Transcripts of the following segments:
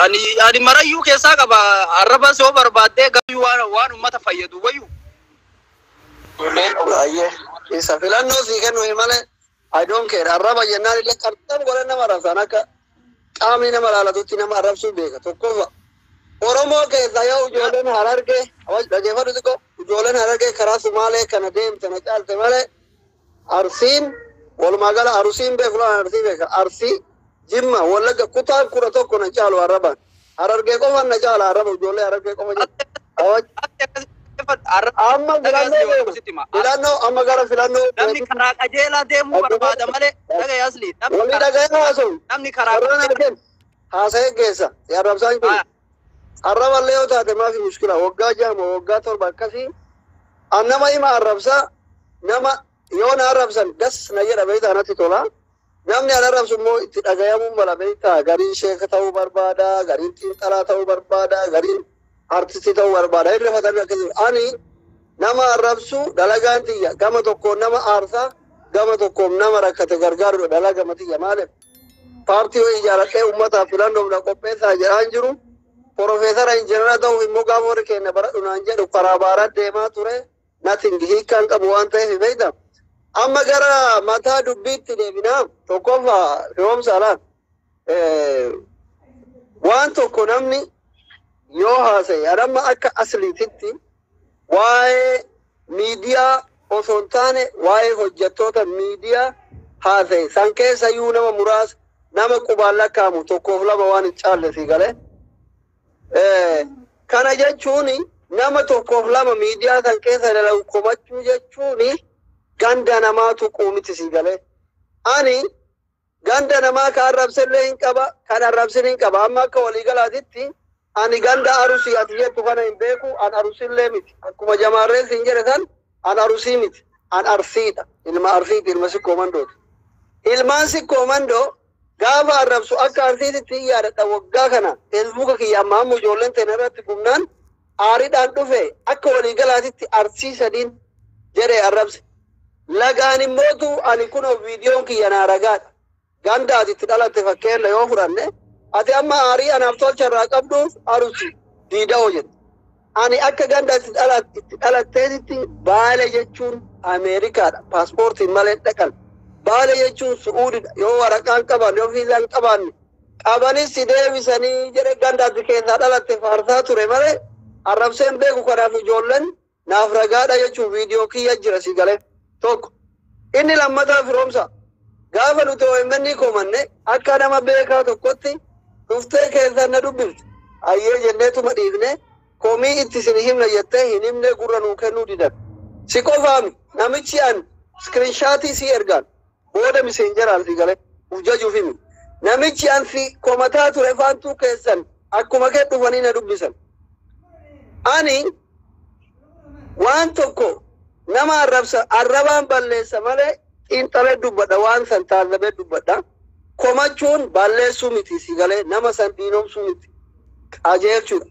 Ani marayyuu keessaa qaba. Arraba soo barbaaddee gayyuu waan uummata fayyadu wayyu. Ayyee isa filannoo sii kennu malee, I don't care. Arraba jennaan illee qarxam godhan nama arrabsan, akka qaamni nama laalatutti nama arrabsuu beeka. Tokkoffaa, Oromoo keessaa yoo ijoolleen Harargee, dhageeffadhu xiqqoo, ijoolleen Harargee karaa Sumaalee kana deemte na caalte malee, Arsiin walumaa gala Arusiin beeku laan Arsii beeka. Arsii, Jimma, Wallagga kutaan 11 na caalu arrabaan. Harargee qofan na caala arraba, ijoollee Harargee qofa jedhu. Amma filannoo deema. Filannoo amma gara filannoo. Namni karaa qajeelaa deemuu barbaada malee, dhagaye asli. Walii dhaga'ee haasa'u. Namni karaa Warraan argeen haasa'ee geessa. Si arrabsaan jiru. Arraballee yoo taate maafi mushkila, waggaa 6 waggaa 7 akkasii. An nama hima arrabsaa, nama yoo na arrabsan das na jedha, beektaa, natti tola. Namni an arrabsu immoo itti dhagayamuu mala, beektaa. Gariin sheeka ta'uu barbaada, gariin xiinxalaa ta'uu barbaada, gariin artistii ta'uu barbaada. Hirrifatanii akkasii. Ani nama arrabsu dalagaan tiyya gama tokkoon nama aarsaa, gama tokkoon nama rakkate gargaarudha dalagama tiyya. Maaliif paartii wayii ijaaradhee uummataaf filannoof na qopheessaa jedhaan jiru. Profeesara injiinara ta'uuf immoo gaafa warri keenya bara dhunaan jedhu karaa baaraa deemaa ture. Nothing, hiikkaan qabu waan ta'eef, beektaa. Amma gara mataa dubbiitti deebinaa. Tokkoffaa, firoomsa alaan waan tokko namni yoo haasa'e, amma akka asliititti waa'ee miidiyaa osoo hin taane waa'ee hojjettoota miidiyaa haasa'e san keessa iyyuu nama muraasa, nama qubaan lakkaa'amu tokkoof lama waan hin caalle si galee. Kana jechuun nama tokkoof lama miidiyaa san keessa dalagu komachuu jechuun ganda namaa tuquu miti, si galee. Ani ganda namaa ka arrabsellee hin qaba, kan arrabsin hin qaba. Amma akka waliigalaatitti ani ganda Arusii ati jettu kana hin beeku, an Arusillee miti. Akkuma jamaarreen siin jedhe san, an Arusii miti. An Arsiidha. Ilma Arsiiti, ilma Sikkoo Mandooti. Ilmaan Sikkoo Mandoo gaafa arrabsu akka Arsiititti hin yaadadha. Waggaa kana Feesbuuka kiyya amma amma ijoolleen teena irratti gumnaan aariidhaan dhufe, akka waliigalaatitti Arsii sadiin jedhee arrabse. Lagaan immootu ani kunoo viidiyoon kiyya naa ragaadha. Ganda ati itti dhalatte fakkeenya yoo fudhanne, ati amma aarii anaaf tolcha irraa qabduuf Arusi diida'oo jette. Ani akka ganda itti dhalatteetitti Baale jechuun Ameerikaadha. Paaspoortiin malee dhaqan. Baale jechuun Su'uudidha. Yoo waraqaan qaban, yoo viizaan qabaanne qabanis si deebisanii jedhe, ganda ati keessaa dhalatte faarsaa ture malee arrabseen beeku. Kanaaf ijoolleen naaf ragaadha jechuun viidiyoo kiyya jira, si galee tokko. Inni lammataa, firoomsa, gaafa nuti OMN komanne akka nama beekaa tokkotti dhuftee keessaan na dubbifte. Ayyee jenneetuma dhiifne. Komii itti isin himna jettee hin himne, gurra nuu kennuu didan. Si qofaami, namichi an screenshotii si ergaan booda Messengeraan, si galee, uf jajuuf himi. Namichi an si komataa ture faantuu keessan akkuma kee dhufanii na dubbisan. Ani waan tokko nama arrabsa arrabaan balleessa malee xiinxalee dubbadha, waan san taazabee dubbadha. Komachuun balleessuu miti, si galee, nama san diinomsuu miti, qajeelchuudha.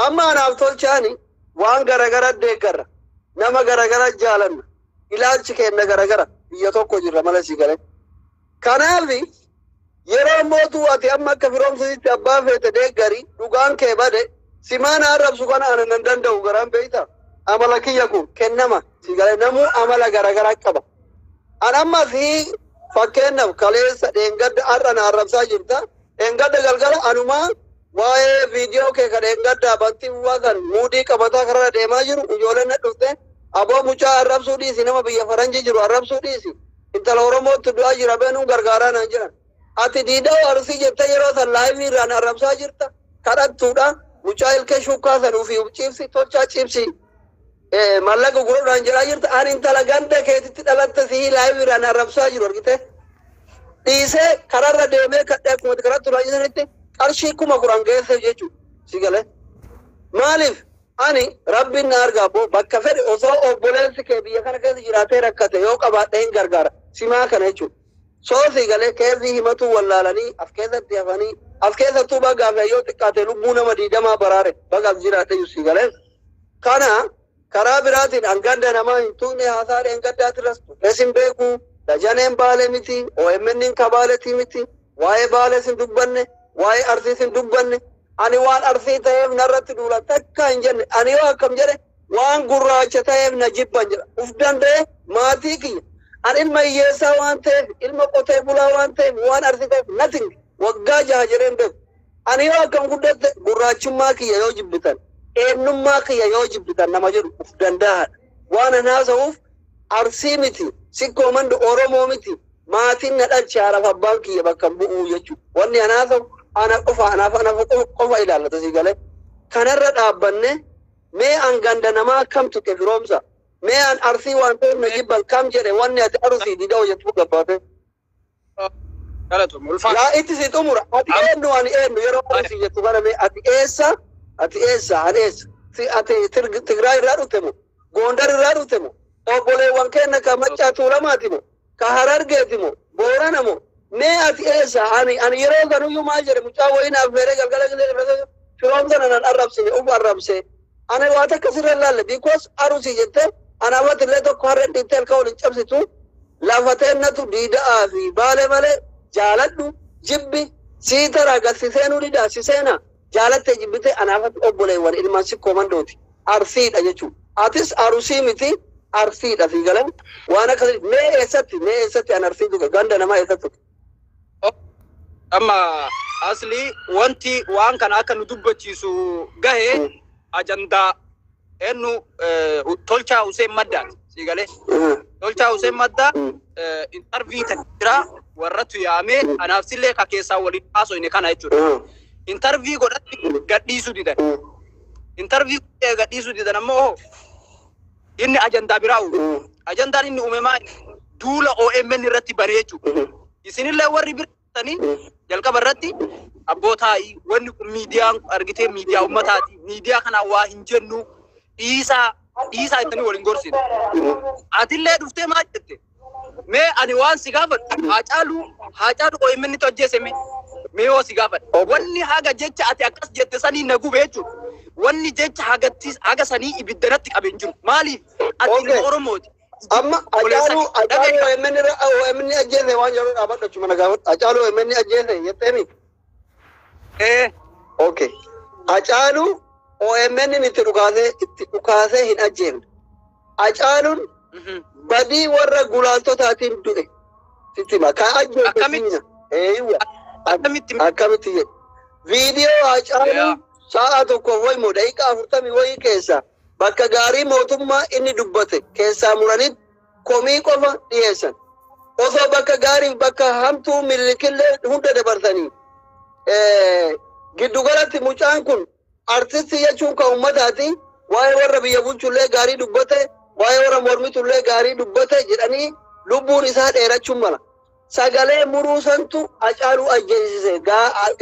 Amma anaaf tolchaani waan garagara deeggarra, nama garagara jaalanna, ilaalchi keenya garagara, biyya tokko jirra malee, si galee. Kanaaf yeroo mootuu ati amma akka firoomsisitti abbaa feete deeggarii dhugaan kee bade simaan arrabsu kana ana nan danda'u garaan, beeyta. Amala kiyya kun kennama, si galee, namuu amala garagaraa qaba. An amma si fakkeenyaaf kaleessa dheengadda har'a na arrabsaa jirta. Dheengadda galgala anumaa waa'ee viidiyoo kee ka dheengaddaa bantii san muudii qabataa kararra deemaa jiru, ijoolleen na dhufte, "Aboo, mucaa arrabsuu dhiisi, nama biyya faranjii jiru arrabsuu dhiisi, intala Oromootti du'aa jira, beenuun gargaaraa," naan jedhan. Ati diidaa Arsii jettee yeroo san liveii irraan arrabsaa jirta. Kadhattuudha. Mucaa ilkee shukkaa san ofii ciibsi, tolchaa ciibsi. Mallaqa gurguruudhaan jedhaa jirta. Ani intala ganda keetitti dhalatte sihii liveii irraan arrabsaa jiru argite. Dhiisee kararra deemee kadhee akkuma karatti turaa jiranitti qarshii 10,000 geesseef jechuudha. Si galee. Maaliif? Ani rabbiin na argaa boo, bakka fedhe osoo obboleessi kee biyya kana keessa jiraatee rakkate yoo qabaadhe hin gargaara. Simaa kana jechuudha. Soosii galee keezii himatuu wallaalanii as keessatti hafanii, as keessattuu bagaaf yoo xiqqaate lubbuu nama 20 baraare bagaaf jiraate si galee. Kana karaa biraatiin an ganda namaa hin tuqne, haasaa dheengaddaatirras tuqees hin beeku. Dajaneen Baale miti, OMN ka Baaletii miti, waa'ee Baalees hin dubbanne, waa'ee Arsiis hin dubbanne. Ani waan Arsii ta'eef narratti duula takka hin jenne. Ani yoo akkam jedhe, waan gurraacha ta'eef na jibban jedha. Uf danda'e maatii kiyya. Ani ilma hiyyeessaa waan ta'eef, ilma qotee bulaa waan ta'eef, waan Arsii ta'eef nothing waggaa 6 jedheen beeku. Ani yoo akkam guddatte, gurraachummaa kiyya yoo jibbitan, eenyummaa kiyya yoo jibbitan nama jedhu uf danda'aadha. Waan an haasa'uuf Arsii miti, Sikkoo Mando Oromoo miti, maatiin na dhalche haadhaaf abbaan kiyya bakka hin bu'uu jechuudha. Wanni an haasa'u ana qofa, anaaf anaaf qofa ilaallata si galee. Kanarra dhaabbanne, mee an ganda namaa akkam tuqe, Firoomsa? Mee an Arsii waan ta'eef na jibban kam jedhe? Wanni ati Arsii dida hojjetu gabbaate. Galatoom, ulfaata. Yaa itti si xumura. Ati eenyu, ani eenyu yeroo Arsii jettu kana? Mee ati eessa? Ati eessa? Ani eessa? Si ati Tigraay irraa dhufte moo? Gondar irraa dhufte moo? Obboleewwan keenya ka Maccaa Tuulamaati moo? Ka Harargeeti moo? Boorana moo? Mee ati eessa? Ani yeroo sanuyyuu maal jedhe? Mucaa wayii naaf feeree galgala gilee Firoomsa nan arrabsine uf arrabse. Ani waa takka sirra hin laalle, because Arusii jettee anaafatti illee tokko harreen dhiittee harka waliin cabsitu. Lafa teennatu diida'aa fi baale malee, jaaladhu jibbi sii taraa gad si seenuu didaa si seenaa, jaalattee jibbitee anaafatti obboleewwan ilmaan Sikkoo Mandooti, Arsiidha jechuudha. Atis Arusii miti, Arsiidha si galan. Waan akkasii mee eessatti an Arsii tuqe? Ganda namaa eessatti tuqe? Amma asli wanti waan kana akka nu dubbachiisu gahe ajandaa eenyu? Tolchaa Hussein Maddaati. Si galee? Tolchaa Hussein Maddaa interview jira, warratti yaamee anaaf sillee ka keessaa waliin haasofne kana jechuudha. Interview godhatti gadhiisuu didan. Interview gadhiisuu didan ammoo inni ajandaa biraa uume. Ajandaan inni uume maali? Duula OMN irratti banee jechuudha. Isinillee warri biratanii jalqaba irratti abbootaa'ii, wanni kun miidiyaan argitee miidiyaa ummataati. Miidiyaa kanaan waa hin jennu, dhiisaa dhiisaa jettanii waliin gorsine. Atillee dhuftee maal jette? Mee ani waan si gaafadhu, Haacaaluu OMN itti hojjeese mee yoo si gaafadhu. Wanni haga jecha ati akkas jette sanii na gube jechuudha. Wanni jecha hagatti haga sanii ibiddanatti qabe hin jiru. Maaliif? Ati ilma Oromooti. Amma Hacaaluu OMN irra OMN ajjeese waan jedhu dhaabadhu, achuma na gaafadhu. Hacaaluu OMN ajjeese jetteemi? Ee. Okay. Hacaaluu OMN itti dhukaasee hin ajjeefne. Hacaaluun badii warra gulaaltotaatiin du'e. Sitti hima. Kan ajjeese Akkamitti? siina. Eeywa. Akkamitti? Akkamitti jedhu. Viidiyoo Hacaaluu sa'a 1 wayi moo daqiiqaa 40 wayii keessa bakka gaarii mootummaa inni dubbate keessaa muranitti komii qofa dhiyeessan. Osoo bakka gaarii bakka hamtuu Mililikillee hunda dabarsanii giddugalatti mucaan kun artistii jechuun kan ummataati, waa'ee warra biyya bulchullee gaarii dubbate, waa'ee warra mormitullee gaarii dubbate jedhanii lubbuun isaa dheerachuun mala. Sagalee muruu santu Hacaaluu ajjeesise.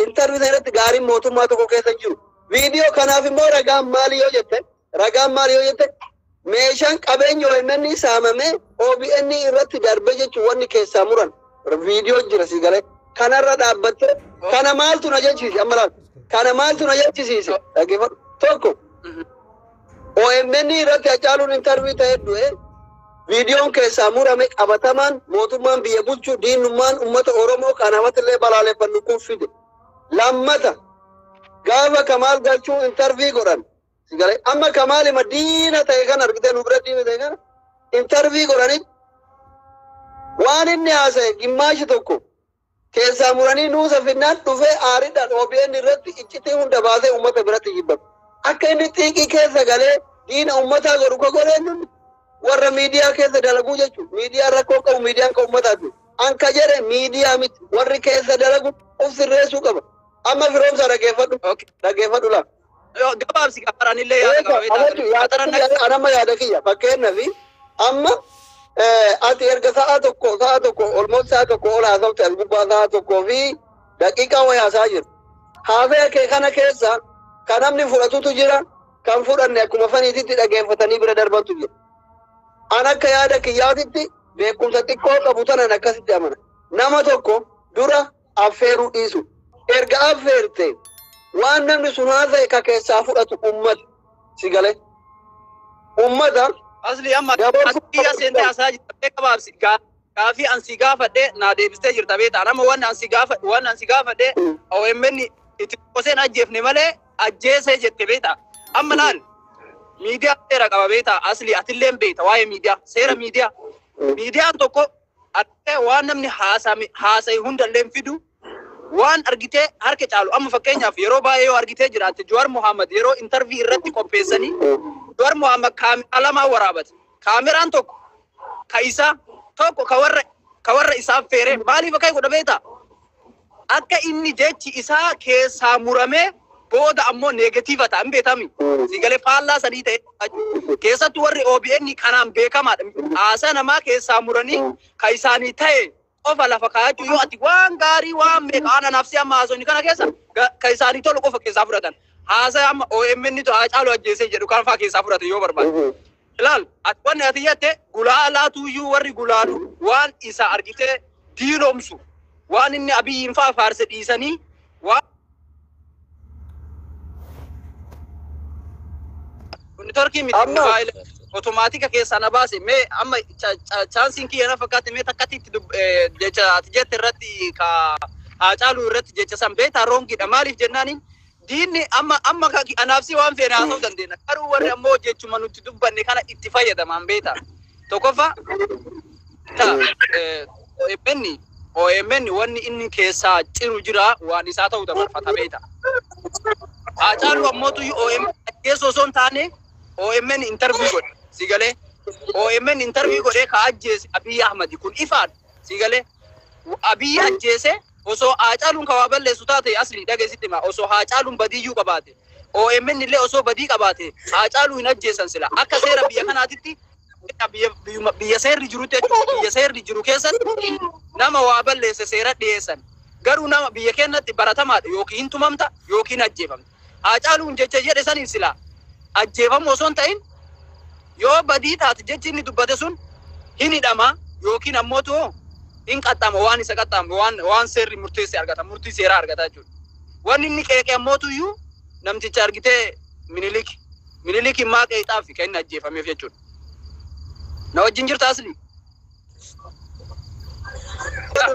Interview irratti gaariin mootummaa tokko keessa hin jiru. Viidiyoo kanaaf immoo ragaan maali yoo jette, ragaan maali yoo jette, meeshaan qabeenya OMN saamamee OBN irratti darbe jechuun wanni keessaa muran viidiyoo jira si galee. Kanarra dhaabbattee kana maaltu na jechisiise? Amma laal, kana maaltu na jechisiise? Dhaggeeffadhu. Tokko, OMN irratti Hacaaluun interview ta'ee du'e, viidiyoon keessaa murame qabatamaan mootummaan biyya bulchu diinummaan uummata Oromoo kanaafatti illee balaaleffannu kun fide. Lammata, gaafa Kamaal Galchuu interview godhan si galee, amma Kamaalima diina ta'e kana argitee, nu bira diina ta'e kana interview godhanitti waan inni haasa'e gimmaashi tokko keessaa muranii nuusa finnaan dhufee aariidhaan OBN irratti iccitii hunda baasee uummata biratti jibbame. Akka inni xiiqii keessa galee diina uummataa godhu ka godheen warra miidiyaa keessa dalaguu jechuudha. Miidiyaan rakkoo qabu, miidiyaan kan uummataati. An ka jedhe miidiyaa miti, warri keessa dalagu of sirreessuu qaba. Amma Firoomsaa dhaggeeffadhu. Dhaggeeffadhu laa. Gabaabsi gaafaraanillee yaada qaba. Anamma yaada kiyya fakkeenyaaf amma ati erga sa'a 1 almost sa'a 1 ol haasofte, as gubbaa sa'a 1 fi daqiiqaa wayi haasaa jiru. Haasaya kee kana keessa kan namni fudhatutu jira, kan fudhanne akkuma faniititti dhaggeeffatanii bira darbantu jira. An akka yaada kiyyaatitti beekumsa xiqqoo qabu tanan akkasitti amana. Nama tokko dura affeeruu dhiisu. Erga affeerte waan namni sun haasa'e ka keessaa fudhatu ummata. Si galee? Ummata. Asli amma asii seentee haasaa jirta, gabaabsi gaafii an si gaafadhe naa deebistee jirta beektaa. Nama waan an si gaafadhe OMN Itti qoseen ajjeefne malee ajjeesee jette beektaa. Amma laal miidiyaa seera qaba beektaa asli atilleen beekta waa'ee miidiyaa seera miidiyaa. Miidiyaan tokko argitee waan namni haasa'e hundallee hin fidu waan argitee harka caalu amma fakkeenyaaf yeroo baay'ee yoo argitee jiraatte Jawaar Mohaammed yeroo interview irratti qopheessanii Jawaar Mohaammed kaameraa lamaa waraabate. Kaameraan tokko ka isaa tokko ka warra isaaf feere maaliif akka godha beektaa? Akka inni jechi isaa keessaa muramee booda ammoo negative ta'a hin beekami. Sigalee faallaa sadii ta'e keessattuu warri OBN kanaan beekamaadha. Haasaa namaa keessaa muranii ka isaanii ta'e qofa lafa kaayachuu yoo ati waan gaarii waan meeqa waan anaaf si amma haasofni kana keessa ka isaanii tolu qofa keessaa fudhatan. Haasaa amma OMN tu Haacaaluu ajjeesee jedhu kan fa'aa keessaa fudhatan yoo barbaade. Ilaal ati wanni ati jette gulaalaatu iyyuu warri gulaalu waan isa argitee diinomsu waan inni Abiyyiin fa'aa faarse dhiisanii waan networkii miti Amma automatic keessaa na baase mee amma chaansiin kiyya na fakkaate mee takkatti itti jecha ati jette irratti ka Haacaaluu irratti jecha san beektaa wrongiidha maaliif jennaani diinni amma amma anaafsi waan feene haasa'uu dandeenya garuu warri ammoo jechuma nuti dubbanne kana itti fayyadaman beektaa tokkoffaa ta OMN wanni inni keessaa ciru jira waan isaa ta'uu dabarfata beektaa. Haacaaluu ammootu OMN ajjeessu osoo hin taane OMN interview godhe si galee OMN interview godhee ka ajjeese Abiy Ahmad kun ifaadha si galee Abiy ajjeese osoo Haacaaluun ka waa balleessu taate asli dhageessitti hima osoo Haacaaluun badiiyyuu qabaate OMN illee osoo badii qabaate Haacaaluu hin ajjeesan sila akka seera biyya kanaatitti biyya seerri jirutti jechuudha biyya seerri jiru keessatti nama waa balleesse seera dhiyeessan garuu nama biyya keenyatti baratamaadha yookiin hin tumamta yookiin ajjeefamta. Haacaaluun jecha jedhe saniin sila ajjeefamu osoo hin ta'in yoo badii taate jechi inni dubbate sun hin hidhama yookiin ammoo too hin qaxxaama waan isa qaxxaamu waan seerri murteesse argata murtii seeraa argata jechuudha. Wanni inni qeeqe ammootu iyyuu namticha argitee Minilik Minilik maa qeexaaf kan inni ajjeefameef jechuudha. Na wajjin jirta asli?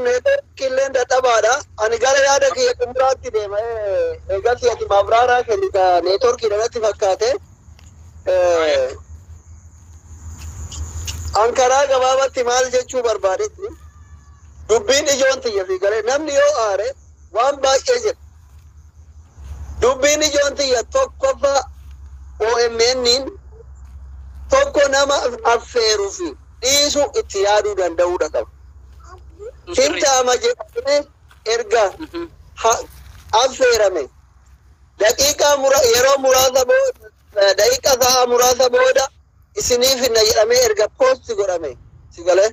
Networkiilleen dadhabaadha. Ani gara yaada kiyya xumuraatti deema. Eegas ati maabraaraa kennita networkiidha natti fakkaate. An karaa gabaabatti maal jechuu barbaadetti dubbiin ijoon tiyya fi galee namni yoo aare waan baay'ee jedha. Dubbiin ijoon tiyya tokkoffaa OMN'n tokko nama affeeruu fi dhiisuu itti yaaduu danda'uudha qaba. Tintaama jedhamee erga affeerame daqiiqaa mura yeroo muraasa booda daqiiqaa sa'a muraasa booda isiniif hinna jedhamee erga post godhame si galee.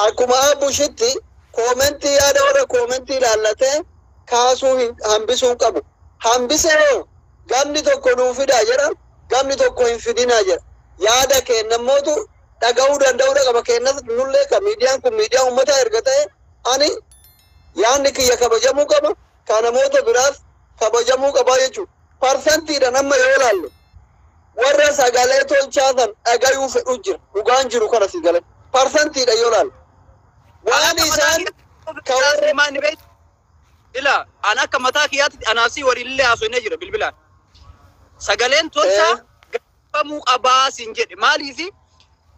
Akkuma Abushitti commentii yaada warra commentii ilaallatee kaasuu hambisuu hin qabu. Hambisee hoo gamni tokko nuu fidaa jedha gamni tokko hin fidinaa jedha. Yaada kennammootu dhaga'uu danda'uudha qaba kennas nullee ka miidiyaan kun miidiyaa uummataa erga ta'e ani yaadni kiyya kabajamuu qaba ka namoota biraas kabajamuu qabaa jechuudha. Percentiidhaan amma yoo ilaalle warra sagalee tolchaa san dhagayuu fedhu jira dhugaan jiru kana si galee percentiidhaan yoo ilaalle. Waan isaan ka warra Ila an akka mataa kiyyaatti anaafsi waliinillee haasofnee jira bilbilaan. Sagaleen tolchaa gaafamuu qabaa siin jedhe maaliifi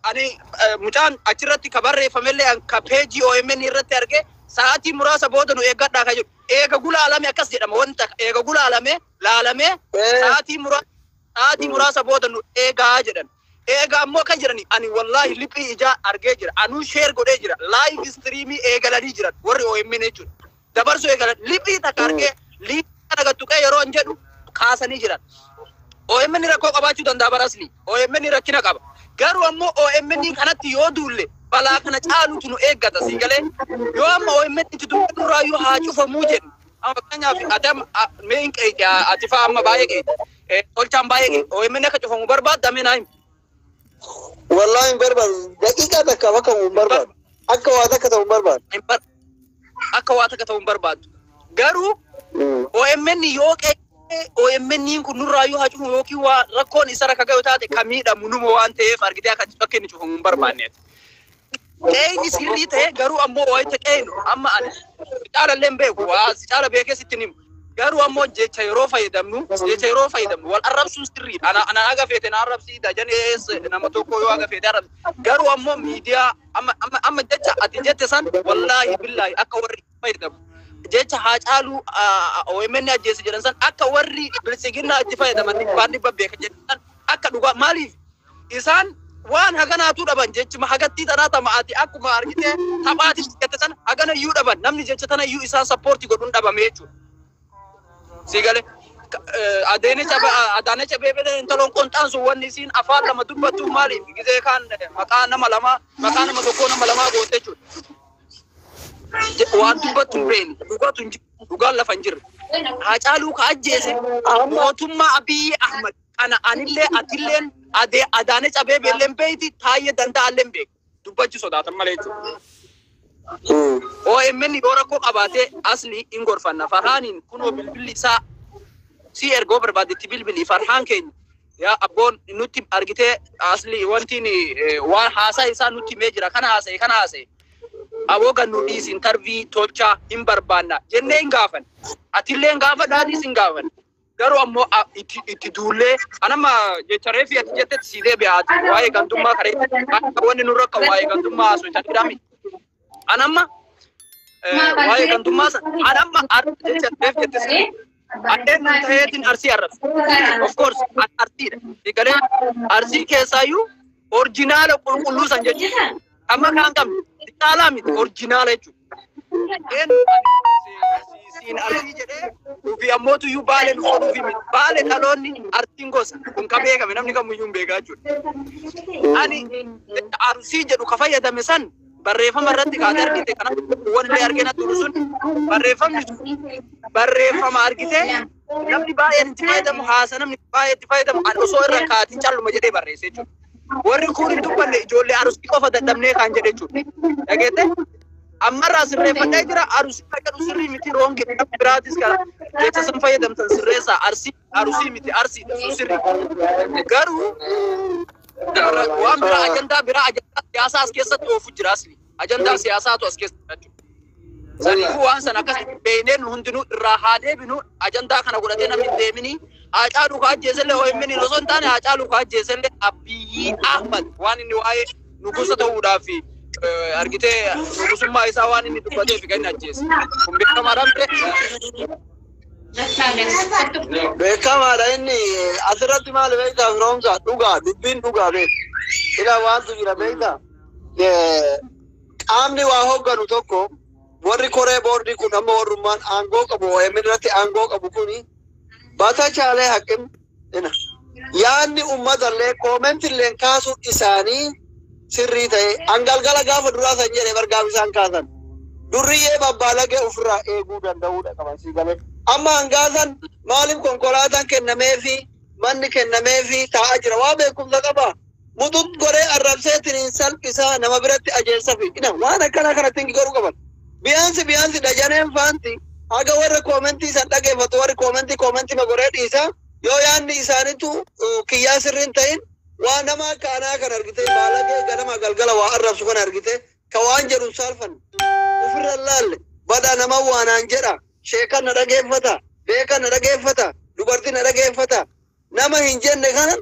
ani mucaan achirratti ka barreeffamellee ka peejii OMN irratti arge sa'aatii muraasa booda nu eeggadhaa ka jedhu eega gulaalame akkas jedhama wanta eega gulaalame laalame sa'aatii muraasa booda nu eegaa jedhan. Eega ammoo kan jedhani ani wallaahi liphii ijaa argee jira anuu share godhee jira live streamii eegalanii jiran warri OMN jechuudha. Dabarsuu eegalan liphii takka argee liphii kana gattuqee yeroo hin jedhu kaasanii jiran. OMN rakkoo qabaachuu danda'a barasli. OMN rakkina qaba. Garuu ammoo OMN kanatti yoo duulle balaa kana caalutu nu eeggata si galee yoo amma OMN itti dubbannurraa yoo haa cufamuu jennu. Amma fakkeenyaaf ati amma mee hin qeeqe ati fa'aa amma baay'ee qeeqe tolchaan baay'ee qeeqe OMN akka cufamu barbaadda mee naa himi. Wallaahi hin barbaadu. Daqiiqaa takka bakka hin barbaadu. Akka waa takka ta'u hin barbaadu. Akka waa takka ta'u hin barbaadu. Garuu OMN yoo qeeqe OMN kun nurraa yoo haa cufamu yookiin waa rakkoon isa rakka gahu taate ka miidhamu numa waan ta'eef argitee akka inni cufamu hin barbaanne. Qeeyni sirrii ta'e garuu ammoo wayita qeeynu amma ani caalallee hin beeku, waa si caala beekee sitti himu. Garuu ammoo jecha yeroo fayyadamnu, jecha yeroo fayyadamnu wal arrabsuun sirriidha. Ana haga feete na arrabsii, dajanees nama tokko yoo haga feete arrabsi. Garuu ammoo miidiyaa amma jecha ati jette san, wallaahi billaahi, akka warri fayyadamu. Jecha Haacaaluu OMN ajjeese jedhan san akka warri bilisiginnaa itti fayyadaman dhibbaan dhibba beeka jedhan san akka dhugaa. Maaliif isaan waan haganaatu dhaban? Jechuma hagattii tanaa tama ati akkuma argite taphaatiif jette san hagana iyyuu dhaban. Namni jecha tana iyyuu isaan support godhuun dhabame jechuudha. Si gale Adaanech Abeebee intaloon qonxaan sun wanni isiin afaan lama dubbattu maaliif? Gizee kaan maqaa nama lama, maqaa nama tokkoo nama lamaa goote jechuudha. Waan dubbattu hin beekne, dhugaatu hin jiru, dhugaan lafa hin jirre. Haacaaluu ka ajjeese mootummaa Abiyyi Ahmad kana anillee atilleen Adaanech Abeebee illee beeyti, Taayyee Danda'allee beeku, dubbachuu sodaatan malee jechuudha. OMN yoo rakkoo qabaate asli hin gorfanna. Farhaaniin kunoo bilbilli isaa si ergoo barbaadetti bilbili Farhaan keenya. Yaa abboon nutti argitee asli wanti waan haasaa isaa nutti himee jira, kana haasa'e, kana haasa'e. Aboo gannu dhiisi, interview tolchaa hin barbaanna jennee hin gaafan. Atillee hin gaafadhaatis hin gaafan. Garuu ammoo itti duullee anama jecha reefi ati jettetti si deebi'aati waa'ee gantummaa karee wanni nurra qabu waa'ee gantummaa haasoo isa jedhami. Anamma waa'ee gantummaa sana anamma jecha reef jette sana addeen nun ta'eetiin Arsii arrabsa. Of course Arsiidha. Galee Arsii keessaayyuu original qulqulluu san jechuudha. Amma kaan qabne caalaa miti, original jechuudha. Eenyu siin Arsii jedhee ofii ammootu iyyuu Baalee nu godhuufi miti. Baale dhaloonni Arsiin gosa kun ka beekame namni kamiyyuu hin beekaa jechuudha. Ani Arsii jedhu ka fayyadame san barreeffama irratti kaatee argite kana wanillee argee natti tolu sun barreeffamni sun barreeffama argite namni baay'een itti fayyadamu, haasa namni baay'ee itti fayyadamu ani osoo irra kaatiin calluma jedhee barreesse jechuudha. Warri kun hin dubbanne ijoollee Arsii qofa dadhabnee kan jedhe jechuudha. Dhageette? Ammarraa sirreeffadhee jira. Arsii kan jedhu sirrii miti, wrong, namni biraatis kana jecha san fayyadamtan sirreessaa. Arsii Arsii miti, Arsiidha, sun sirrii. Garuu waan biraa, ajandaa biraa, ajandaa siyaasaa as keessatti oofu jira asli. Ajandaa siyaasaatu as keessa jira jechuudha. Saniifuu waan sana akkasitti beeynee nu hundinuu irraa haa deebinu. Ajandaa kana godhatee namni hin deemini. Haacaaluu ka ajjeesellee OMN osoo hin taane, Haacaaluu ka ajjeesellee Abiyyi Ahmad waan inni waa'ee nugusa ta'uudhaaf argitee nugusummaa isaa waan inni dubbateef kan inni ajjeese. Kun beekamaadha mire. Beekamaadha inni asirratti. Maal beektaa firoomsa, dhugaa dubbiin dhugaa beek. Ila waantu jira beektaa, qaamni waa hogganu tokko warri koree boordii kun amma warrummaan aangoo qabu, OMN irratti aangoo qabu kuni batachaalee haqqin ina yaanni uummatallee commentillee kaasuun isaanii sirrii ta'e angalgala gaafa duraa san jedhe bargaaf isaan kaasan durriyyee babbaalagee ofirraa eeguu danda'uudha qaban sii galee. Amma hangaasan maaliif konkolaataan kennameefi, manni kennameefi taa'aa jira? Waa beekumsa qaba. Mutut godhee arrabseetiin salphisaa nama biratti ajeessafi ina waan akkana kanatti hin godhuu qaban. Biyaansi biyaansi Dajaneen faanti haga warra commentii san dhageeffatu, warri commentii commentii magoree dhiisa. Yoo yaanni isaanitu kiyyaa sirriin ta'in waa nama akka anaa kan argite baalagee ganama galgala waa arrabsu kan argite ka waan jedhu saalfan ofirra laalle bada nama waanaan jedha, sheekan na dhageeffata, beekan na dhageeffata, dubartii na dhageeffata nama hin jenne kana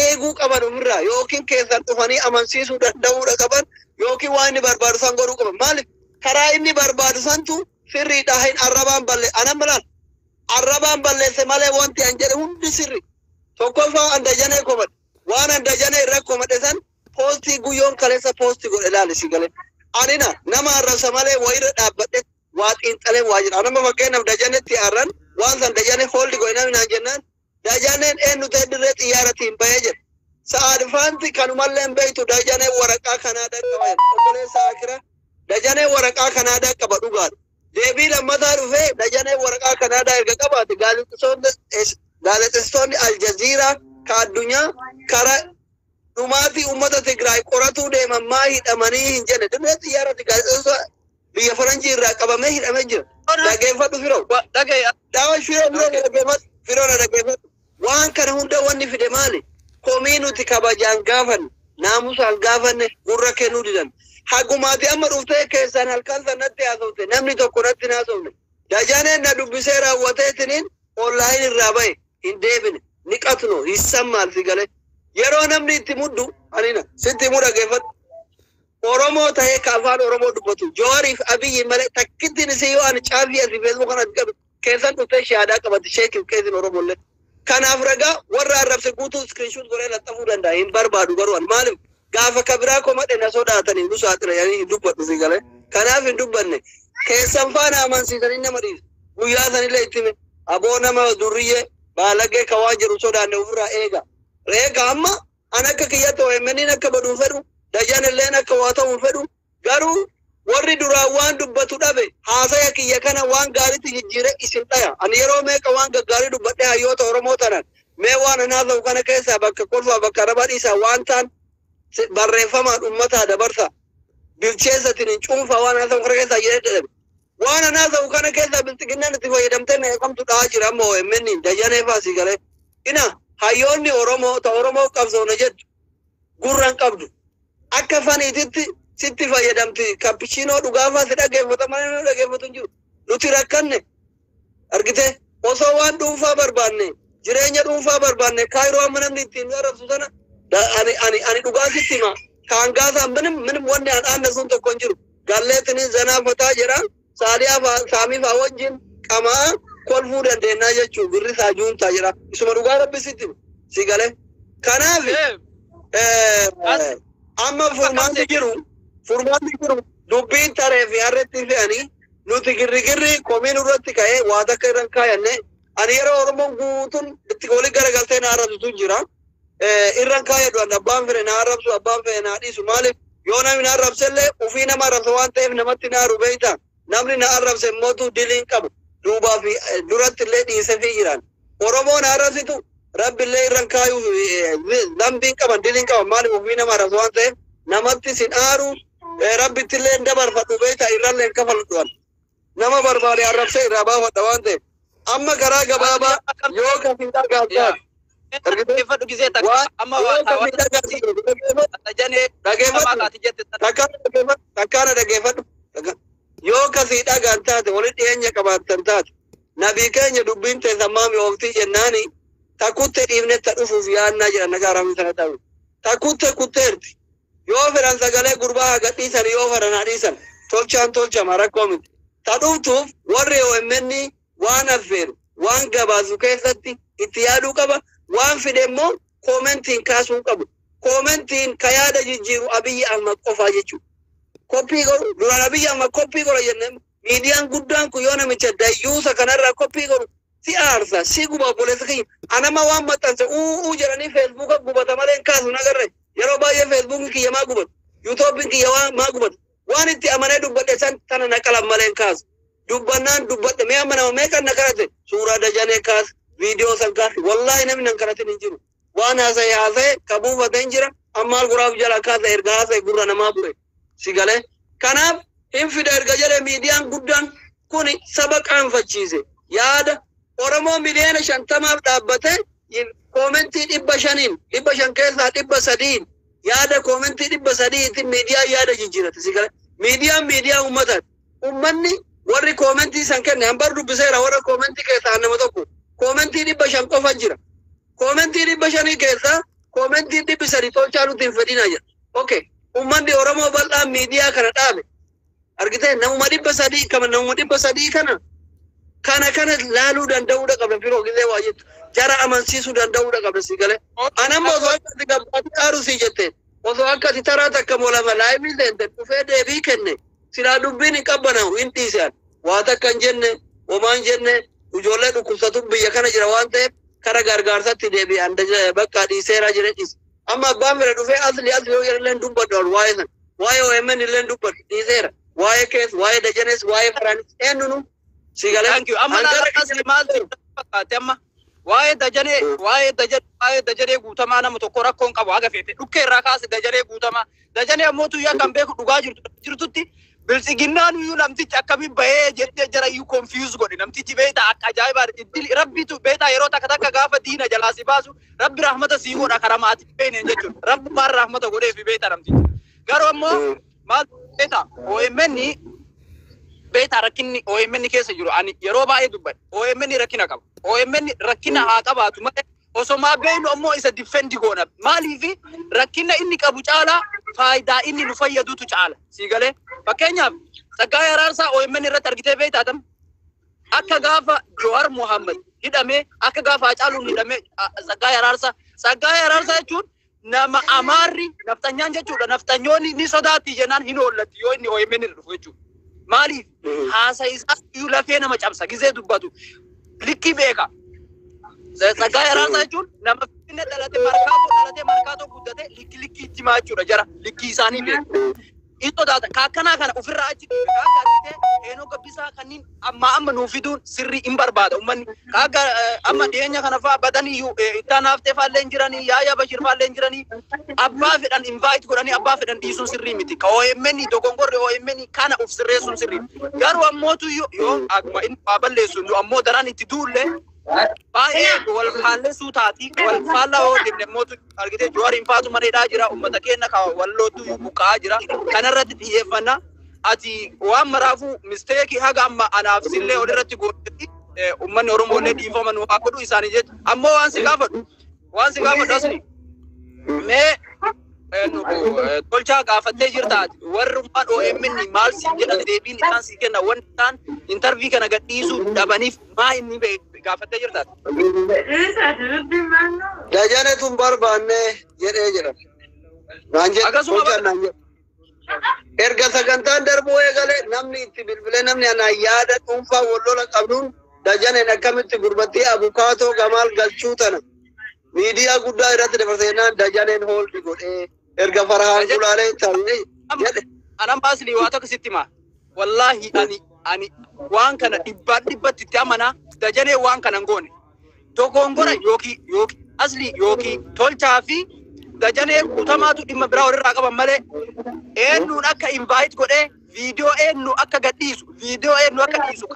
eeguu qaban ofirraa, yookiin keessan dhufanii amansiisuu danda'uudha qaban, yookiin waan inni barbaadu san godhuu qaban. Maaliif karaa inni barbaadu santu sirriidha? Hin arrabaan balle anan malaan arrabaan balleesse malee wanti an jedhe hundi sirri. Tokkoffaa Andajanee komadhe, waan Andajanee irra komadhe san postii guyyoon kaleessa post godhe ilaali si galee. Anina nama arrabsa malee wayirra dhaabbadhe waa xiinxalee waa jedha. Anama fakkeenyaaf Dajanetti arran waan san Dajanee hold godhe namni naan jennaan Dajaneen eenyu ta'e dirree xiyyaaratiin bahee jedhe. Sa'aadfaanti kanumallee hin beektu. Dajanee waraqaa Kanaadaa qaba jedhe. Obboleessa akira, Dajanee waraqaa Kanaadaa qaba dhugaadha. Deebii lammataa dhufee Dajanee waraqaa Kanaadaa erga qabaate gaazexeessitoonni Aljaziiraa ka addunyaa kara dhumaatii uummata Tigraay qoratuu deeman maa hidhamanii hin jenne? Dirree xiyyaarratti gaazexeessitoota biyya faranjii irraa qabamee hidhamee jira. Dhageeffadhu firoo. Dhagaye. Daawa firoo, firoo na dhageeffadhu. Firoo na dhageeffadhu. Waan kana hunda wanni fide maali? Komii nuti kabajaan gaafannu. Naamusaan gaafanne gurra kennuu didan. Hagumaati amma dhuftee keessaan halkan sanatti haasofte, namni tokko natti hin haasofne. Dajaneen na dubbisee raawwateetiniin online irraa bahe, hin deebine. Ni qatno hissan maal si galee. Yeroo namni itti muddu anina sitti himu, dhaggeeffadhu. Oromoo ta'ee ka afaan Oromoo dubbatu Jawaariif Abiyyi malee takkittiin isii yoo ani caafii asii Facebook kana qabe keessan dhuftee shahaadaa qabatti sheekiif keessin Oromollee. Kanaaf ragaa warra arrabse guutuu screenshot godhee laxxafuu danda'a, hin barbaadu garuu ani maaliif gaafa kabiraa komadhe na sodaatanii nu saaxila yani hin dubbadhu si galee. Kanaaf hin dubbanne, keessan faana amansiisanii nama dhiisu. Guyyaa sanillee itti hime, aboo nama durriyyee baalagee ka waan jedhu sodaanne ofirraa eega. Eega amma an akka kiyyatti OMN akka baduu fedhu, Dajan illeen akka waa ta'uu fedhu, garuu warri duraan waan dubbatu dhabe haasaya kiyya kana waan gaariitti jijjiire isin dhaya. Ani yeroo meeqa waan gaggaarii dubbadhe hayyoota Oromoo tanan mee waan an haasa'u kana keessaa bakka kolfaa bakka araba dhiisaa, waan ta'an barreeffamaan uummataa dabarsa. Bilcheessatiin hin cuunfaa waan haasa'u kana keessaa jedhee dadhabe. Waan an haasa'u kana keessaa bilxiginnaan itti fayyadamtee meeqamtu dhahaa jira amma OMN Dajanee fa'aa si galee. Ina hayyoonni Oromoo ta Oromoo qabsoona jettu gurra hin qabdu. Akka faniititti sitti fayyadamti, cappuccino dhugaafaa si dhaggeeffata malee namni dhaggeeffatu hin jiru. Nuti rakkanne argite, osoo waan dhuunfaa barbaanne, jireenya dhuunfaa barbaanne, kaayiroo amma namni ittiin nu arrabsu sana ani dhugaa sitti hima. Kaangaasaan minim minim wanni an aanne sun tokko hin jiru. Galleetini zanaa fataa jedha, saaliyaa faa saamii faa wajjin qamaa kolfuu dandeennaa jechuu, birri isaa juuntaa jedha. Isuma dhugaa rabbi sitti hima. Si galee. Kanaaf amma furmaanni jiru dubbiin taree fi harreetti fe'anii nuti girrigirri komiin irratti ka'ee waa takka irra hin kaayanne. Ani yeroo Oromoon guutuun itti walii garagaltee na arrabsitu jira. Irra hin kaayadhu ani, abbaan fedhe na arrabsu, abbaan fedhe na dhiisu. Maaliif yoo namni na arrabsellee ufii nama arrabsa waan ta'eef namatti na aru beeyta. Namni na arrabse mootu diliin qabu duubaa fi duratti illee dhiisefii jiran. Oromoo na arrabsitu rabbillee irra hin kaayuu, dambiin qaban, diliin qaban. Maaliif ufii nama arrabsa waan ta'eef namatti sin aaru, rabbitti illee hin dabarfadhu beeyta, irrallee hin kafaludhu ani. Nama barbaade arrabsee irraa baafadha waan ta'eef. Amma karaa gabaabaa yoo kafii dhagaataate Dhaggeeffadhu gisee takka amma yoo kafii dhagaataate Dajanee dhageeffadhu. Kaati jette. Takkaana dhageeffadhu, takkaana dhageeffadhu. Yoo kasii dhagaan taate, walitti dhiyeenya qabaattan taate, nabii keenya dubbiin teessan maami ooftii jennaani takkutte dhiifne ta dhufuuf yaannaa jedhan nagaa ramni sana ta'u. Takkutte kutteerti. Yoo fedhan sagalee gurbaa haa gadhiisan, yoo fedhan haa dhiisan. Tolchaan tolchama, rakkoo miti. Ta dhuftuuf warri OMN waan affeeru waan gabaasu keessatti itti yaaduu qaba. Waan fide immoo commentiin kaasuu qabu. Commentiin ka yaada jijjiiru Abiyyi Ahmad qofaa jechuudha. Copy godhu duraan Abiyyi Ahmad copy godha jennee, miidiyaan guddaan kun yoo namicha dayyuusa kanarraa copy godhu si aarsa, si guba, obboleessa kiyya. Anama waan maxxanse uu jedhanii Facebooka gubata malee hin kaasu nagarre. Yeroo baay'ee Facebookni kiyya maa gubatu? YouTubeiin kiyya waa maa gubatu? Waan itti amanee dubbadhe san tana naqalan malee hin kaasu. Dubbannaan dubbadhe, mee amma nama meeqan na kadhate, suuraa Dajanee kaas, viidiyoo san kaas. Wallaahi namni nan kadhatin hin jiru. Waan haasa'e haasa'e ka buufate hin jira. Ammaal guraaf jala kaasa erga haasa'e gurra namaa bu'e. Si galee. Kanaaf hin fida erga jedhe miidiyaan guddaan kun saba qaanfachiise. Yaada Oromoo 50 miiliyoona dhaabbate commentii 500n, 500 keessaa 300n yaada commentii 300tiin miidiyaan yaada jijjiirate, si galee. Miidiyaan miidiyaa uummataati. Uummanni warri commentii san kenne hanbar dubbiseera, warra commentii keessaa nama tokko commentii 500 qofa jira. Commentii 500 keessaa commentii 300 tolchaa nuti hin fedhinaa jira. Okay. Uummanni Oromoo bal'aan miidiyaa kana dhaabe. Argitee, namuma 300 kama namuma 300 kana laaluu danda'uudha qabda, firoo gillee waa jettu. Jara amansiisuu danda'uudha qabda, si galee. Anamma osoo akka ati gabbaatti aaru si jette, osoo akka ati taraa takka moolama liveii seente dhufee deebii kenne, silaa dubbiin hin qabbanaa'u, hin dhiise ani. Waa takka hin jenne, homaa hin jenne, ijoollee dhukkubsatu biyya kana jira waan ta'eef kara gargaarsatti deebi'an bakka dhiiseera jedhe dhiise. Amma abbaan fedhe dhufee asli asli yoo jedhe illee dubbadhu ani waa'ee sana. Waa'ee OMN illee dubbadhu, dhiiseera. Waa'ee kees, waa'ee Dajanees, waa'ee Faraanis eenyunu si galee. Thank you. Amma laala asli maaltu fakkaate amma waa'ee Dajanee Guutamaa nama tokko rakkoon qabu haga feete dhukkee irraa kaase Dajanee Guutamaa. Dajanee ammoo tuyyaa kan beeku dhugaa jirtutti Biltsiginnaan iyyuu namtichi akkamiin bahee jettee jara iyyuu confuse godhe. Namtichi beektaa akka ajaa'ibaa iddili rabbitu beektaa yeroo takka takka gaafa diina jalaa si baasu rabbi rahmata sii godha karaa maatii beekneen jechuudha. Rabbumaan rahmata godheefi beektaa namtichi. Garuu ammoo maal beektaa OMN beektaa rakkinni OMN keessa jiru ani yeroo baay'ee dubbadhe. OMN rakkina qaba. OMN rakkina haa qabaatu malee osomaa beeknu ammoo isa defend goona. Maaliifi rakkina inni qabu caalaa faayidaa inni nu fayyadutu caala. Sii galee fakkeenyaaf Tsaggaayee Araarsaa OMN irratti argitee beektaa tam? Akka gaafa Jowaar Mohaammed hidhamee, akka gaafa Hacaaluun hidhamee, Tsaggaayee Araarsaa. Tsaggaayee Araarsaa jechuun nama Amaarri nafxanyaan jechuudha. Nafxanyoonni ni sodaatti jennaan hin oollatti yoo inni OMN irra dhufu jechuudha. Maaliif? Haasa isaa iyyuu lafee nama cabsa gizee dubbatu. Likkii beeka. Tsaggaayee Araarsaa jechuun nama Finfinnee dhalate, Markaatoo dhalate, Markaatoo guddate, likki likkii itti himaa jechuudha jara. Likkii isaanii beeka. In sodaata. Ka akkanaa kana ofirraa achi dhiibe. Ka akka argitee Heenoo Gabbisaa kanneen ammaa amma nuu fiduun sirrii hin barbaada uummanni. Ka akka amma dhiyeenya kana fa'aa badanii iyyuu ittaan haftee fa'aallee hin jiranii, Yaayaa Bashir fa'aallee hin jiranii. Abbaa fedhan invite godhanii abbaa fedhan dhiisuun sirrii miti. Ka OMN dogongorri OMN kana of sirreessuun sirrii. Garuu ammootu yoo akkuma inni waa balleessu nu ammoo daran itti duulle baay'ee wal faallessuu taati. Wal faallaa yoo deemne ammootu argitee Jawaariin faatu mana hidhaa jira. Uummata keenya ka wallootu buqqa'aa jira. Kanarratti xiyyeeffanna. Ati waan maraafuu mistake haga amma anaaf sillee olirratti gootetti uummanni Oromoo illee dhiifama nu haa godhu isaanii jecha. Ammoo waan si gaafadhu. Waan si gaafadhu asli. Mee tolchaa gaafattee jirta ati. Warrummaan OMN maal siin jedhan, deebiin isaan sii kenna, wanti isaan interview kana gadhiisuu dhabaniif maa inni gaafattee jirta ati? Dajanetu hin barbaanne jedhee jedha. Naan jedhe. Akkasuma tolchaan naan jedhe. Erga sagantaan darbuu eegale namni itti bilbilee namni anaan yaada dhuunfaa wal lola qabnuun Dajaneen akkamitti gurbattii abukaatoo gamaal galchuu tana miidiyaa guddaa irratti dabarseenaan Dajaneen hold godhee erga Farhaan Gulaalee ta'ee jedhe. Anan baasli waa tokko sitti hima. Wallaahi ani waan kana dhibbaan dhibbatti itti amanaa, Dajanee waan kana hin goone. Dogongora yookiin asli yookiin tolchaa fi Dajanee kutamaatu dhimma biraa walirraa qaban malee eenyuun akka invite godhee viidiyoo eenyu akka gadhiisu, viidiyoo eenyu akka dhiisu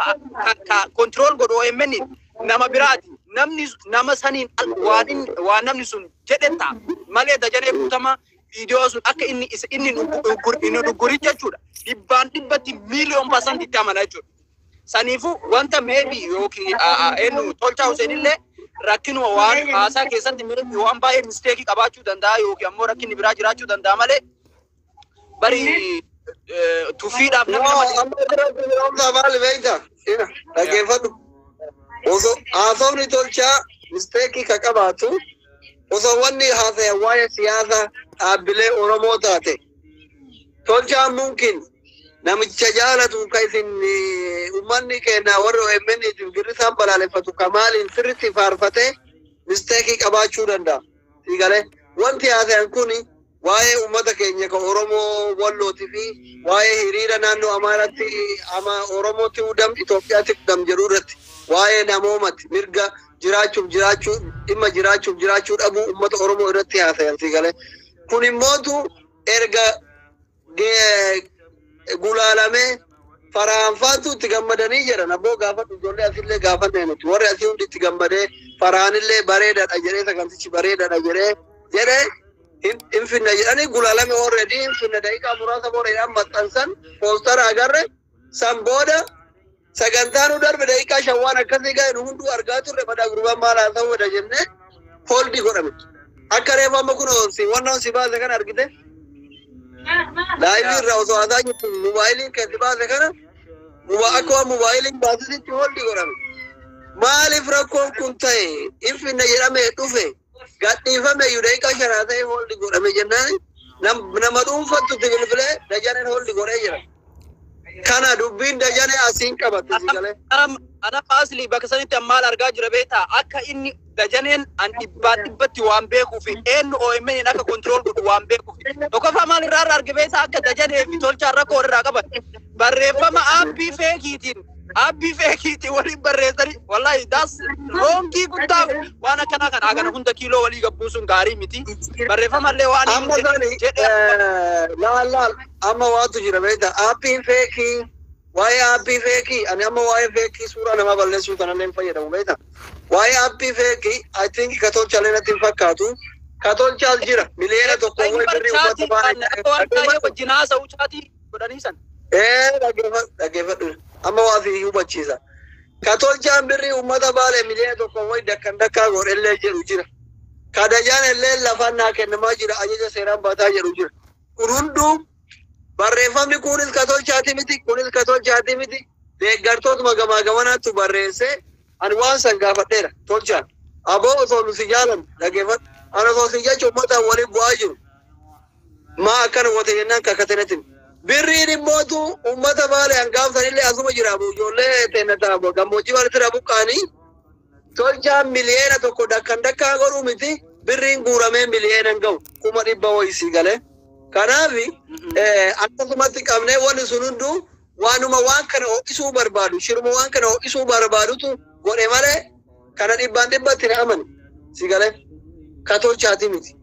ka control godhu OMN nama biraati. Namni nama saniin waan inni waan namni sun jedhe ta'a malee Dajanee kutamaa viidiyoo sun akka inni isa inni inni dhuggurin jechuudha. Dhibbaan dhibbatti 1,000,000% itti amana jechuudha. Saniifuu wanta maybe yookiin eenyu Tolchaa Hussein illee rakkinuma waan haasaa keessatti maybe waan baay'ee mistake qabaachuu danda'a yookiin ammoo rakkinni biraa jiraachuu danda'a malee bari tuffiidhaaf namni No, nama amma biratti firoomsaa maali beekta? Ina dhaggeeffadhu. Osoo haasofni tolchaa mistake ka qabaatu, osoo wanni haasa'e waa'ee siyaasa dhaabbilee Oromoo taate, tolchaan mumkin namicha jaalatu ka isin uummanni keenya warri OMN itiif girrisaan balaaleffatu ka maaliin sirriitti faarfatee mistake qabaachuu danda'a. Siigalee wanti haasa'an kun waa'ee uummata keenya ka Oromoo Wallootii fi waa'ee hiriira naannoo Amaaraatti ama Oromootti udam Itoophiyaatti udam jedhu irratti waa'ee namoomatti mirga jiraachuuf jiraachuu dhimma jiraachuuf jiraachuu dhabuu uummata Oromoo irratti haasayan siigalee. Kun immootu erga gulaalamee faraanfaatu itti gammadanii jedhan. Abboo gaafadhu, ijoollee asillee gaafanne nuti warri asii hundi itti gammadee faraanillee bareedaadha jedhee sagantichi bareedaadha jedhee hin finna jedhanii gulaalame. Already hin finna daqiiqaa muraasa booda maxxansan poostara agarre. San booda sagantaa nu darbe daqiiqaa 5 waan akkasii ga'e nu hunduu argaa turre. Badaa gurbaan maal haasa'uudha jennee hold godhame. Akka reefu amma kun si wannan si baase kana argite live irraa osoo haasaa jirtu mobaayiliin kan si baase kana akka waan mobaayiliin baasisitti hold godhame. Maaliif rakkoon kun ta'e? Infinna jedhamee dhufe gadhiifame iyyuu daqiiqaa 5 ta'e hold godhame jennaan nama dhuunfattu itti bilbilee Dajaneen hold godhee jira. Kana dubbiin Dajanee asiin qabatte si galee. Ana asli bakka sanitti maal argaa jira beektaa? Akka inni Dajaneen an dhibbaan dhibbatti waan beekuuf eenyu OMN akka control godhu waan beekuuf. Tokkoffaa maal irraa arge beektaa? Akka Dajanee fi tolchaan rakkoo irraa qaban. Barreeffama app fake iitiin App fakeiitii waliin barreessanii, wallahi that's wrongii guddaa. Waan akkanaa kana hagana hunda kiiloo walii gabbuusuun gaarii miti. Barreeffamallee waan Amma inni sani jedhe. Laal laal, amma waatu jira beekta, appiin fakeii, waa'ee app fakeii, ani amma waa'ee fakeii suuraa namaa balleessuu kanallee hin fayyadamu beekta. Waa'ee app fakeii, I think ka tolchallee natti hin fakkaatu. Ka tolchaas jira 1 miliyoona Inni wayi birrii uummata chatii akka waan baay'ee wajjin haasa'u chatii godhanii san. Ee, dhaggeeffadhu, dhaggeeffadhu, amma waa fi hubachiisa. Ka tolchaan birrii uummata Baalee 1 miliyoona wayi dakkan dakkaa godhellee jedhu jira. Ka dajaan illee lafaan naa kennamaa jira, ajaja seeraan baataa jedhu jira. Kun hunduu barreeffamni kunis ka tolchaati miti, kunis ka tolchaati miti. Deeggartootuma gamaa gamanaattu barreessee. Ani waan san gaafadheera tolchaan. Aboo, osoo nu si jaalan, dhaggeeffadhu. Ani osoo si jecha uummataan waliin bu'aa jiru. Maa akkana goote jennaan kakkatenetti. Birriin immootu uummata Baalee hangaafsanillee asuma jira, ijoollee teennata gammoojjii Baaleetti irraa buqqaanii. Tolchaan 1 miliyoona dakkan dakkaa godhuu miti, birriin guuramee miliyoona hin ga'u, 100,000 wayisii galee. Kanaaf akkasumatti qabnee wanni sun hunduu waanuma waan kana ho'isuu barbaadu, shiruma waan kana ho'isuu barbaadutu godhe malee kana dhibbaan dhibbatti hin amani si galee, ka tolchaati miti.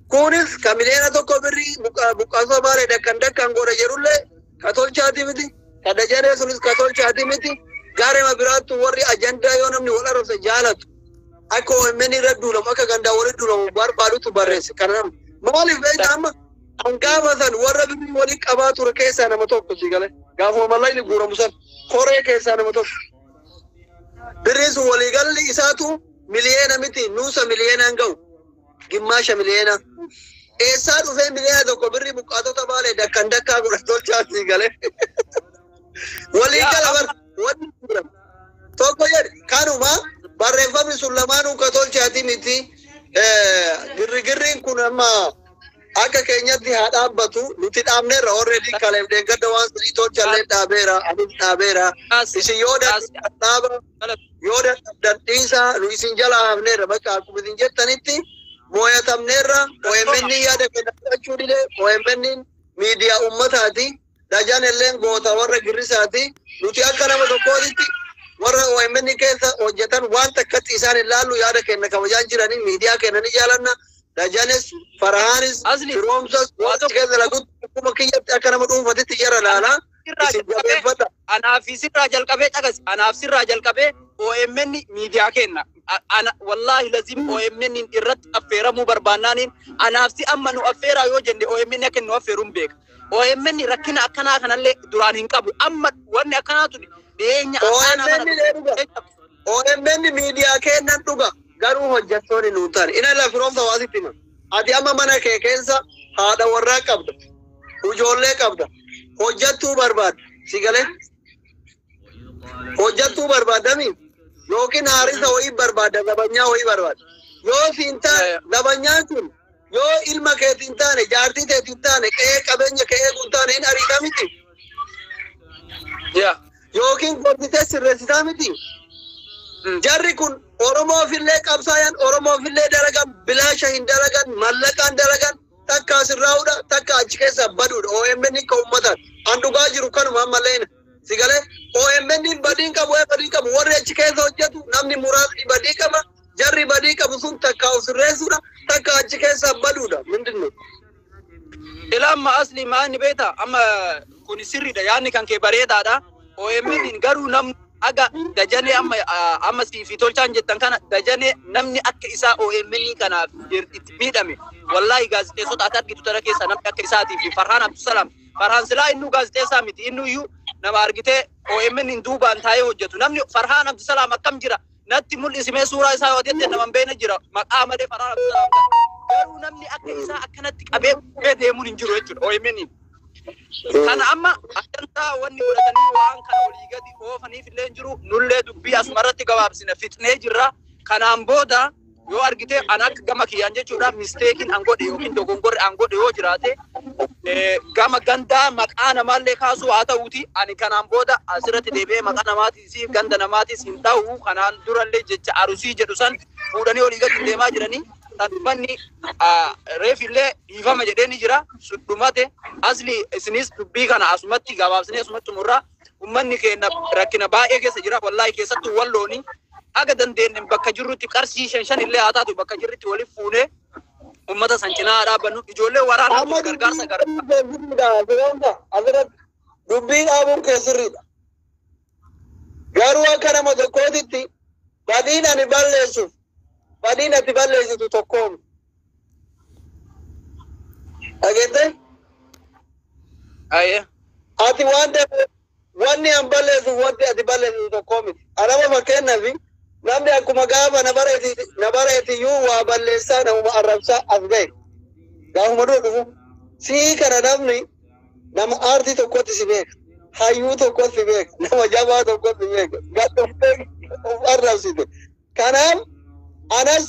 Kunis ka 1 miliyoona birrii buqqaasoo Baalee dakkan dakkan godhe jedhullee ka tolchaati miti. Ka dajanee sunis ka tolchaati miti. Gaarema biraattu warri ajandaa yoo namni wal arrabse jaalatu, akka OMN irra duulamu, akka gandaa walitti duulamu barbaadutu barreesse. Kana nama maaliif beekta, amma an gaafa san warra birrii walii qabaa ture keessaa nama tokko si galee, gaafuma mallaqni guuramu san koree keessaa nama tokko. Birriin sun waliigalli isaatu miliyoona miti, nuusa miliyoona hin ga'u, gimmaasha miliyoona. Eessaa dhufee 1 miliyoona birrii buqqaatota Baalee dakkan dakkaa godha tolchaa, si galee? Waliigala bar wanni guuramu. Tokko jedhe, kanuma barreeffamni sun lamaanuu ka tolchaati miti. Girrigirriin kun amma akka keenyatti haa dhaabbatu. Nuti dhaabneerra already, kaleef deeggarda waan sadii tolchallee dhaabeera, anis dhaabeera. Isin yoo dhaaba, yoo dadhabdan dhiisaa, nu isin jala hafneerra. Bakka akkuma isin jettanitti mooyatamneerra. OMN yaada kenna fudhachuu dide. OMN miidiyaa ummataati. Dajaan illeen goota warra girrisaati. Nuti akka nama tokkootitti warra OMN keessa hojjetan waan takkatti isaan hin laallu, yaada kenna kabajaan jiranii, miidiyaa kenna ni jaalanna. Dajanes, Farahaanis, Asli, Firoomsas waa warra tokko keessa lagutti akkuma kiyyatti akka nama dhuunfatitti jara laala. Sirraa Isin jalqabee jabeeffadha. Anaaf sirraa jalqabee, dhagasi, anaaf sirraa jalqabee OMN miidiyaa kenna. Ana wallaahi lazim OMN irratti affeeramuu barbaannaaniin anaaf si amma nu affeeraa yoo jenne OMN akka nu affeeruun beeka. OMN rakkina akkanaa kanallee duraan hin qabu. Amma wanni akkanaatu dhiyeenya akkanaa kana OMN lee dhuga. OMN miidiyaa kennan dhuga. Garuu hojjettoonni nuun taane. Ina la, Firoomsa, waasitti hima. Ati amma mana kee keessa haadha warraa qabda. Ijoollee qabda. Hojjettuu barbaadda. Si galee? Hojjettuu barbaadami? Yookiin haarisa wayii barbaadda, zabanyaa wayii barbaadda. Yoo siin taane, zabanyaan kun yoo ilma keetiin taane, jaartii teetiin taane, qe'ee qabeenya kee eeguun taane, hin ariita miti. Yaa. Yookiin gorsitee sirreessitaa miti. Jarri kun Oromoofillee qabsaayan, Oromoofillee dalagan, bilaasha hin dalagan, mallaqaan dalagan, takka asirraa'uudha, takka achi keessa baduudha. OMN ka uummataan. An dhugaa jiru kanuma ammallee si galee, OMN badiin qabu, badii qabu warri achi keessa hojjetu namni muraasni badii qaba. Jarri badii qabu sun takka of sirreessuudha, takka achi keessa baduudha. Mindinno? Ila amma asli maanni beektaa, amma kun sirriidha, yaadni kan kee bareedaadha. OMN garuu namni aga Dajanee amma amma sii fi tolchaan jettan kana, Dajanee namni akka isaa OMN kanaaf itti miidhame, wallaahi gaazexeessota ati argitu tana keessa namni akka isaatii fi Farhaan Abdusalaam, Farhaan silaa innuu gaazexeessaa miti, innuu iyyuu nama argitee OMN hin duubaan taa'ee hojjetu. Namni Farhaan Abdusalaam akkam jira natti mul'isimee suuraa isaa yoo jette nama hin beekne jira maqaa malee Farhaan Abdusalaam kan. Garuu namni akka isaa akkanatti qabee bu'ee deemuun hin jiru jechuudha OMN. Kana amma ajandaa wanni godhatanii waan kana olii gadi oofaniif illee hin jiru. Nullee dubbii asumarratti gabaabsina, fixnee jirra. Kanaan booda yoo argite, an akka gama kiyyaan jechuudha, mistakeiin an godhe yookiin dogongorri an godhe yoo jiraate, gama gandaa maqaa namaallee kaasuu haa ta'uuti, ani kanaan booda asirratti deebi'ee maqaa namaatis ganda namaatis hin ta'u. Kanaan durallee jecha Arusii jedhu san fuudhanii olii gadi deemaa jiranii. Dhabbanni reefillee dhiifama jedhee ni jira. Sudhumate asli isinis dubbii kana asumatti gabaabsinee asumatti murraa. Ummanni keenya rakkina baay'ee keessa jira. Wallaahi keessattuu wallooni haga dandeenye bakka jirrutti qarshii shan shan illee haa taatu bakka jirrutti waliif fuunee ummata san cinaa dhaabbannu, ijoollee waraana Amma gargaarsa gara gargaarsa asirratti dubbii dhaabuun kee sirriidha. Garuu akka nama tokkootitti badiin ani balleessuuf badiin ati balleessitu tokkoomi. Dhageette? Ayyee. Ati waan ta'eef wanni an balleessuuf wanti ati balleessitu tokkoo miti. Anama fakkeenyaaf namni akkuma gaafa na bareetiyyuu waa balleessaa namuma arrabsaa as ga'e. Gaafuma dura dhufu. Sii kana namni nama aartii tokkotti si beeka. Hayyuu tokkotti si beeka. Nama jabaa tokkotti si beeka. Gad dhuftee of arrabsite. Kanaaf anas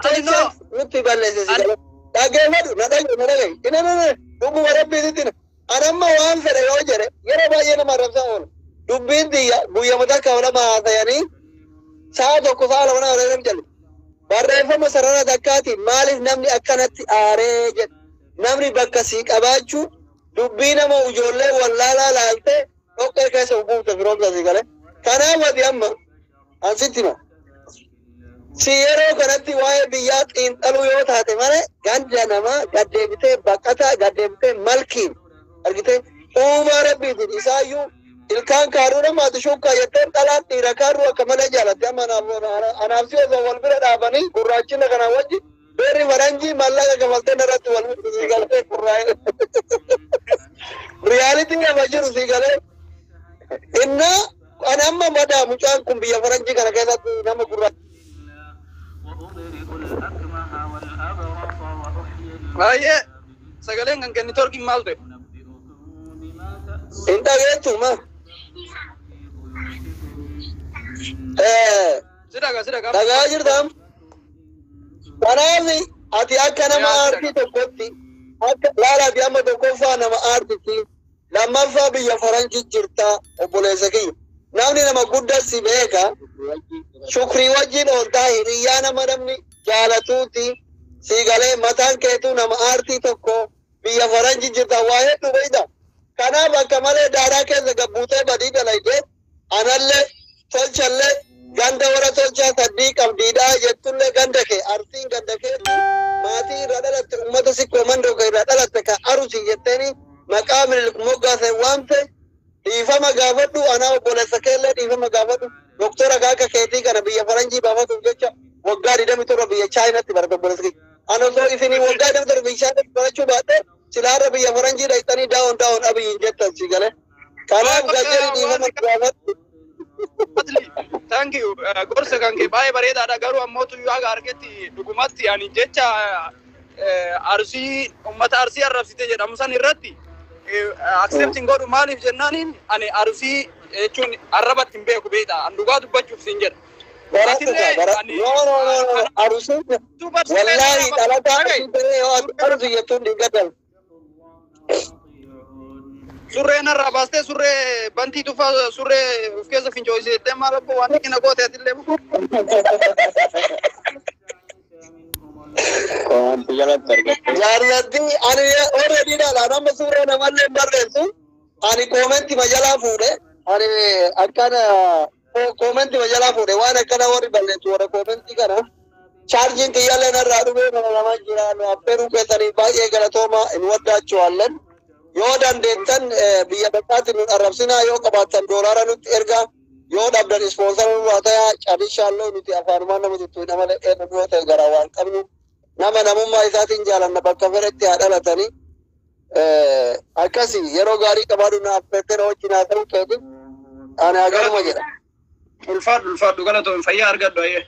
Ani no. tolcha nutti balleesse si gala. Dhaggeeffadhu, na dhaga'i, na dhaga'i. Ina na na dhuguma rabbiititti na. Anamma waan fedhe yoo jedhe yeroo baay'ee nama arrabsaa oola. Dubbiin tiyya guyyama takka lama haasayanii sa'a tokko sa'a lama nama arrabsan jedhu. Barreeffama sarara takkaatiin maaliif namni akkanatti aaree jedhe. Namni bakka sii qabaachuu dubbii nama ijoollee wallaalaa laaltee dhoqqee keessa buufte firoomsa sii galee. Kanaaf ati amma ansitti hima. Si yeroo kanatti waa'ee biyyaa xiinxaluu yoo taate malee ganda namaa gaddeebitee baqataa gaddeebitee malkiin argitee uumaa rabbiitiin isaayyuu ilkaan kaaruu nama ati shukkaa jettee dhalaan dhiira kaaruu akka malee jaalatte. Amma anaaf si osoo wal bira dhaabanii gurraachina kana wajji beerri faranjii mallaqa kafaltee narratti wal sii galee gurraa'e. Riyaalitiin nama jiru sii galee. Innaa ani amma madaa mucaan kun biyya faranjii kana keessatti nama gurraacha. وأبرئ الأكمه والأبرص وأحيي Baay'ee sagaleen kan kenni torkiin maal ta'e? أنبئكم بما تأكلون Hin dhageettu ma? في بيوتكم. Si dhagaa, si dhagaa. Dhagaa jirtaam. Kanaaf ati akka nama aartii tokkotti akka laala ati amma tokkoffaa nama aartitti, lammaffaa biyya faranjii jirta obboleessa kiyya. Namni nama guddaa si beeka. Shukrii wajjin ooltaa hiriyyaa nama namni jaalatuuti. Si galee mataan keetuu nama aartii tokko biyya faranjii jirta waa hedduu beekta. Kanaaf akka malee daaraa keessa gabbuutee badii dalaydee anallee tolchallee ganda warra tolchaa saddii qabdiidhaa jettullee ganda kee arsiin ganda keetti maatii irraa dhalatte ummata sikkoo mandoo kee irraa dhalatte ka arusi jetteeni maqaa Minilik moggaaseen waamte dhiifama gaafadhu. Anaa obboleessa keellee dhiifama gaafadhu. Doktora akka keetii kana biyya faranjii baafatuuf jecha waggaa 27 biyya chaayinaatti barate obboleessa kee. Ana osoo isinii waggaa 27 biyya chaayinaatti barachuu baadhe silaarra biyya faranjii dhaqxanii down down Abiyyiin jettan si galee. Kanaaf gajjari dhiifama gaafadhu. Thank you. Gorsa kan kee baay'ee bareedaadha. Garuu ammoo tuyyuu haga argetti dhugumatti ani jecha Arsii uummata Arsii arrabsite jedhamu san irratti accepting godhu. Maaliif jennaaniin ani Arsii jechuun arrabatti hin beeku beekta. An dhugaa dubbachuuf siin jedha. Barattu kaa bara no no no no arusiin wallaahi dhalataa Arsii ta'ee yoo ati arusi jettuun dhiigadal. Surree narraa baastee surree bantii tufaa surree of keessa fincoosisettee maal obbo waan dhiqina goote atillee. Komantii jalatti argatte. Jaalladhi ani already dhala nama suuraa namallee hin barreessu. Ani koomentii majalaa fuudhe, ani akkana koomentii majalaa fuudhe waan akkana warri balleessu warra koomentii kana. Chaarjiin kiyyaallee narraa dhumee mana lama jira. Nu affeeruu keessanii baay'ee galatooma hin waddaachuwallen. Yoo dandeettan biyya bakkaatti nu arrabsinaa, yoo qabaattan doolaara nutti ergaa, yoo dhabdan ispoonsara nurraa tayaa cabishaallee nuti afaanumaan nama tuttuudha malee eenyu yoo ta'e garaa waan qabnu nama namummaa isaatiin jaalanna bakka fedhetti haa dhalatanii. Akkasi yeroo gaarii qabaadhu na affeertee na wajjin haa ta'u keetiin ani agaruma jedha. Ulfaadhu, ulfaadhu, galatoon fayyaa argadhu ayyee.